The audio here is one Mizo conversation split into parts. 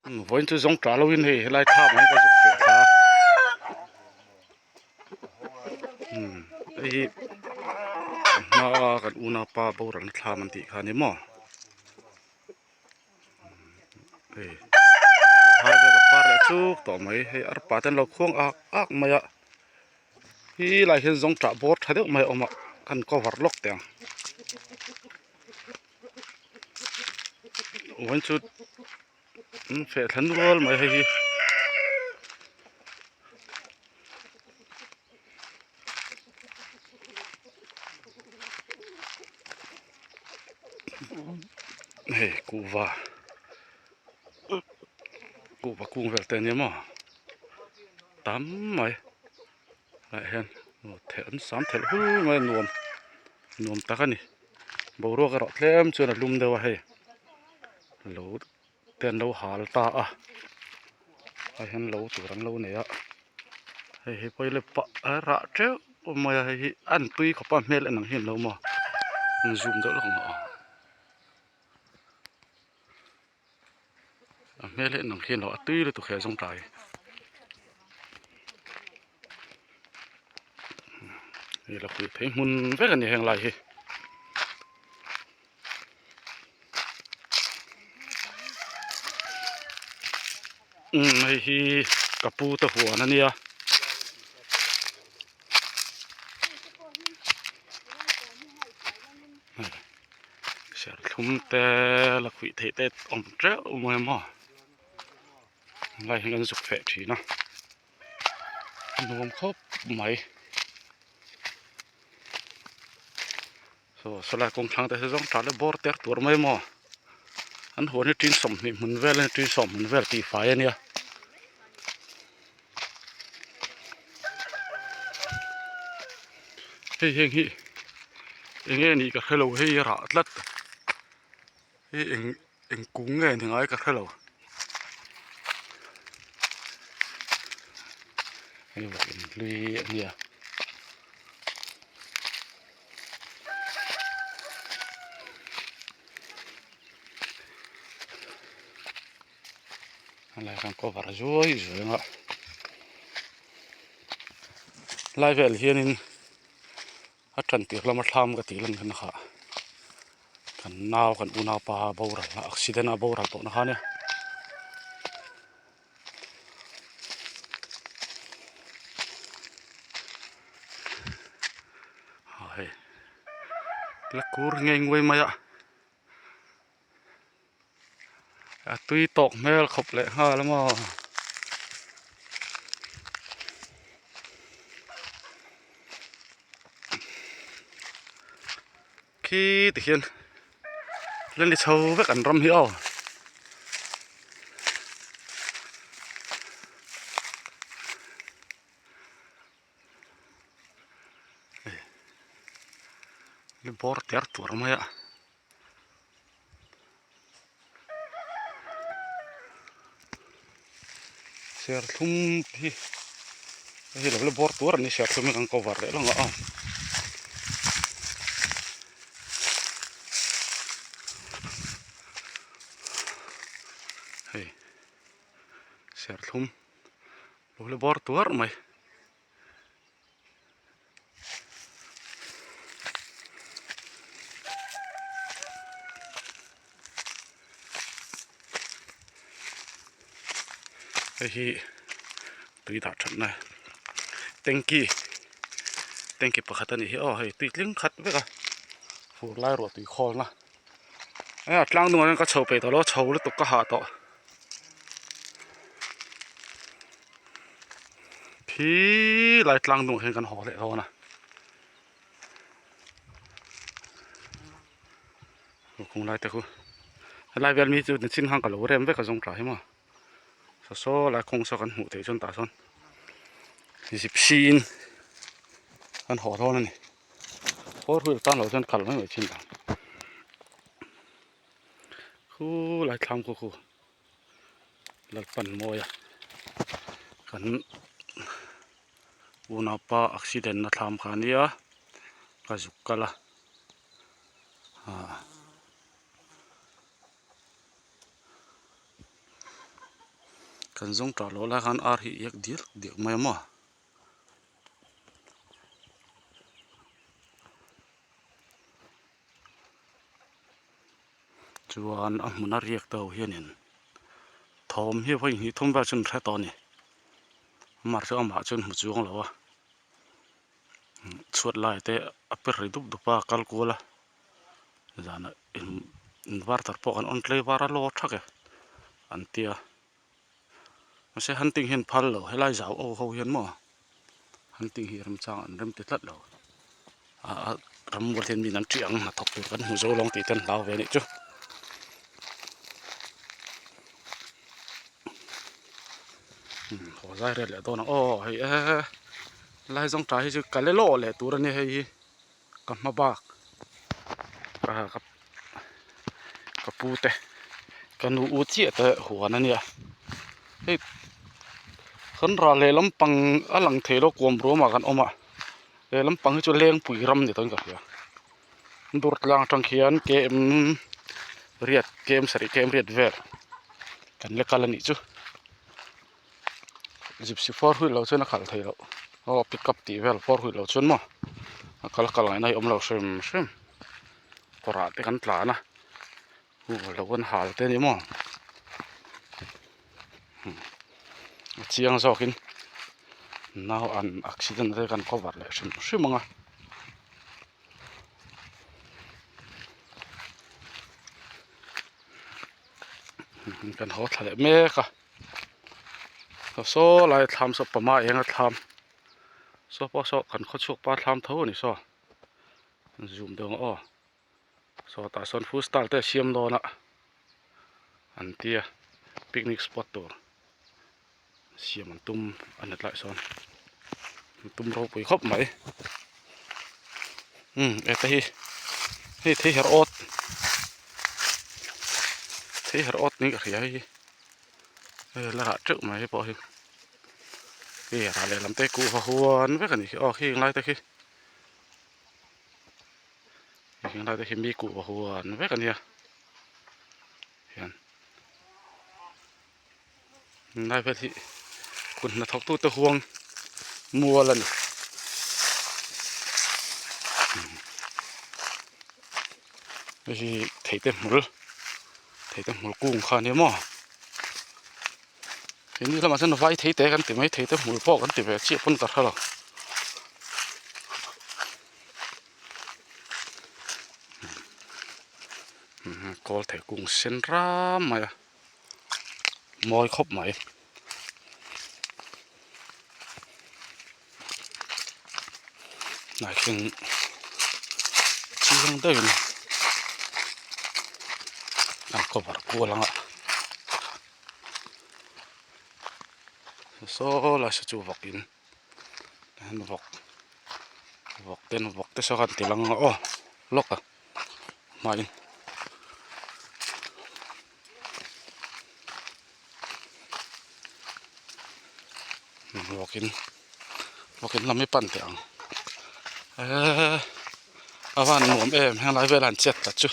Vawiin chu zawng tah loin hei helai thlam ah hian ka zuk feh thla a umm hei hi a hmaa kan unaupa boral na thlam an tih kha a ni maw hei hai vel a par leh chuk tawh mai hei arpa te an lo khuang ak ak mai a he lai hian zawng tah bawr tha deuh mai a awm a kan cover lawk teh ang. Vawiin chu an feh thla nual mai hei hi. Hei kuhva kuhva kung vel te ania maw tam mai ah hian thelh an sam thelh hul mai a nuam nuam tak a ni. Boruak erawh tlem chuan a lum deuh a hei lo te an lo hal ta a hei hian lo tur an lo nei a hei hi pawh hi pah a rah teuh mai a hei hi a an tui khawp a hmel en ang hi an lo maw an zoom deuh lawk ang aw a hmel en ang hian lo a tui lutuk he zawng tlai hei la pui phei hmun vek a ni heng lai hi. Umm hei hi ka pu te huan a nia. Serthlum te la khuih theih te awm teuh mai maw helai hi kan zuk feh thin a nuam khawp mai saw sawlai kawng thlang te hi zawng tha leh bawr ter tur mai maw an huan hi tin 20 hmun vel a ni tin 10 hmun vel tih fai a nia. Hei heng hi eng nge nih ka hrelo hei a rah tlat hei eng eng kung nge ni ngai ka hrelo hei vawk in hlui a nia. Helai kan cover zuai zuai ang a lai vel hianin a tan tir lama thlam ka tih lan khan kha kan nau kan unaupa boral a accident a boral tawh na kha nia. Hei la kur ngei nguai mai a. A tui tawk hmel khawp leh nghal a maw. Khi ti hian lan ni chho vek an ram hi aw. Bawr ter tur mai a. Serthlum hi hei lo la bawr tur a ni serthlum hi kan cover leh lawng a aw hei serthlum lo la bawr tuar mai. Hei hi tui dah thatna tanky tanky pakhat a nih hi aw hei tui tling khat vek a fur lai ruah tui khawlna a tlang hnungah hian ka chho peih tawh lo chho lutuk ka hah tawh. Khi lai tlang hnungah hian kan haw leh dawn a lukhum lai te khu helai vel mi chu nichin khan ka lo rem vek a zawng tah hi maw saw saw lai kawng saw kan hmuh theih chuan tah sawn gypsy in kan haw dawn a ni four wheel tan loh chuan kal mai mai thin ang khu lai thlam khu khu. Lalpan mawi a kan unaupa accident na thlam kha ania ka zuk kal a ahh. Kan zawng tah loh lai khan ar hi iak diak diak mai a maw. Chuan a hmun a riak te ho hianin thawm hi vawi hnih thum vel chu an hre tawh a ni. Amah chu amah chuan hmu chuang lo a chhuat lai te a per ri dup dup a a kal kual a zanah inverter pawh kan on tlei var a law thak e an tia mahse hunting hian phal lo helai zau ho ho hian maw hunting hi remchang an rem ti tlat lo a rammual hian min an ṭih ang hnathawk tur kan hmu zo lo ang tih te an hlau ve anih chu. Haw zai riat leh dawn ang aw hei e lai zawng ṭah hi chu ka le lawh leh tur a nia hei hi ka hma bak ka pu te ka nu u chiah te huan a nia hei kan rah leh lampang a lang thei lo kuam ruamah kan awm a he lampang hi chu lengpui ram ni tawhin ka hria dur tlang atang khian km riat km sarih km riat vel kan la kal a nih chu gypsy four wheel lo chuan a khalh theih loh aw pickup tih vel four wheel lo chuan maw a kal kal ngaihna hi awm lo hrim hrim kawrah te kan tlan a lo an hal te a ni maw a chiang zawkin nau an accident te kan cover leh hrim hrim ang a. Kan haw thla leh mek a saw lai thlam saw pama eng a thlam saw pawh saw kan khaw chhuak pa thlam tho a ni saw zoom deuh ang aw saw tah sawn food stall te a siam dawn a an tia picnic spot tur siam an tum a ni tlai sawn an tum ropui khawp mai umm heta hi hei thei herh awt thei herh awt niin ka hria hei hi hei la rah teuh mai hei pawh hi hei rah lehlam te kuhva huan vek a nih khi aw khing lai te khi khing lai te khi mi kuhva huan vek a nia hian. Lai vel hi kut hnathawk tute huang mual a ni hei hi theite hmul theite hmul kung kha a nia maw keini lamah chuan vai theite kan ti mai theite hmul pawh kan ti ve chiah pawn ka hre lo. Kawl thei kung sen ram mai a. Mawi khawp mai. Naikhin chiang deuhin an cover kual ang a. Saw lai saw chu vawk in vawk vawk ten vawk te saw khan ti lang ang a aw lawk a hmain. Vawkin vawkin lam hi pan teh ang eee a van nuam em helai velah an chet tlat chu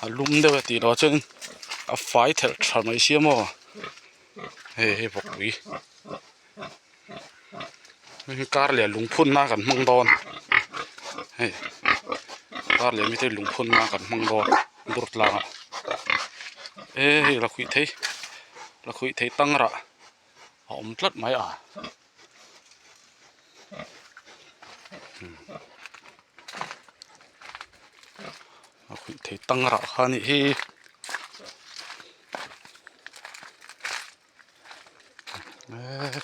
a lum deuh e tih loh chuan a fai thelh tha mai sia maw hei hi vawkpui kar leh lungphun nan kan hmang dawn hei kar leh mite lungphun nan kan hmang dawn dur tlang ah e hei la khuih thei la khuih thei tang rah a awm tlat mai a la khuih thei tang rah kha a nih hi.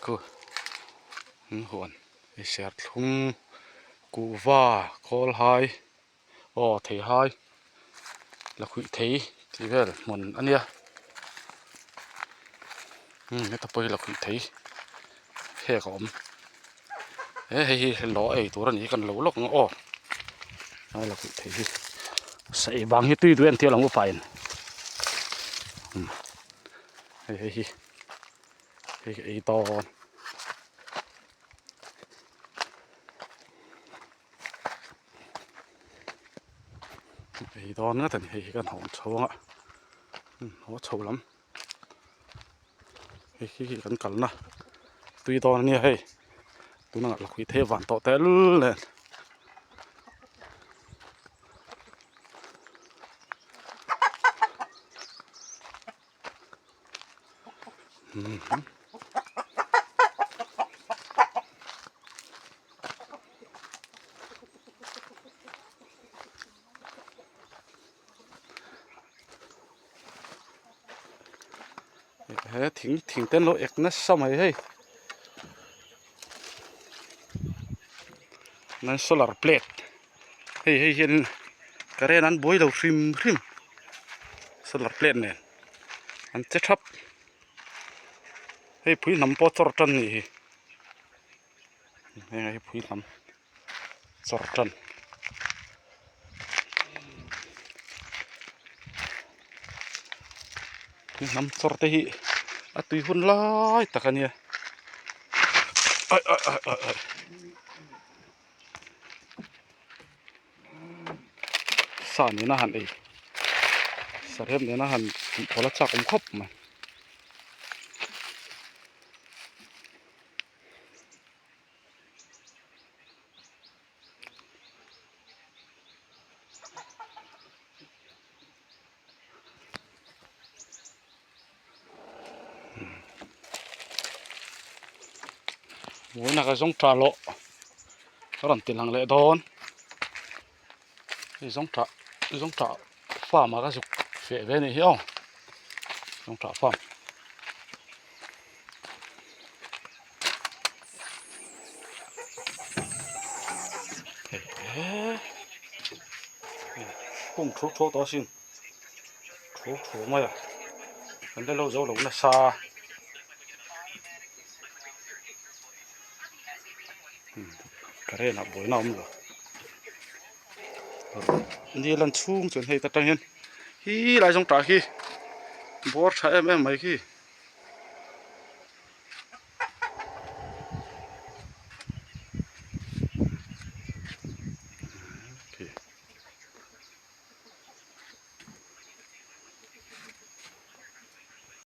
Khu an huan hei serthlum kuhva khawl hai aw thei hai la khuih thei tih vel hmun a nia umm heta pawh hi la khuih thei hek a awm he hei hi lawh ei tur a ni hi kan lo lawk ang aw a la khuih thei hi saih vang hi tui duh em tih a lang upain umm. Hei hei hi hei hi ei dawn ei dawn ngat a ni hei hi kan hawn chho ang a haw chho lam. Hei hi kan kalna tui dawn a nia hei tuna lakhuih thei a van tawh tehlul nen. He thing thing te an lo ek nasa mai hei nan solar plate hei hei hian current an buai lo hrim hrim solar plate nen an che thap hei phui hnam pawh chawr tan nih hi heng hi phui hnam chawr tan phui hnam chawr te hi a tui hun lai tak a nia ai ai ai ai ai. Sa nena han ei sarep nena han tih thawl a chak awm khawp mai. Vawiin ah ka zawng tah loh ka rawn ti lang leh dawn hei zawng tah zawng tah farm ah ka zuk feh ve anih hi aw zawng tah farm. Kung thu thu tawh asin thu thu mai a kan la lo zo lo nasa current ah buaina a awm lo ni lan chhung chuan hei ta tang hian hi lai zawng tah khi bawr tha em em mai khi.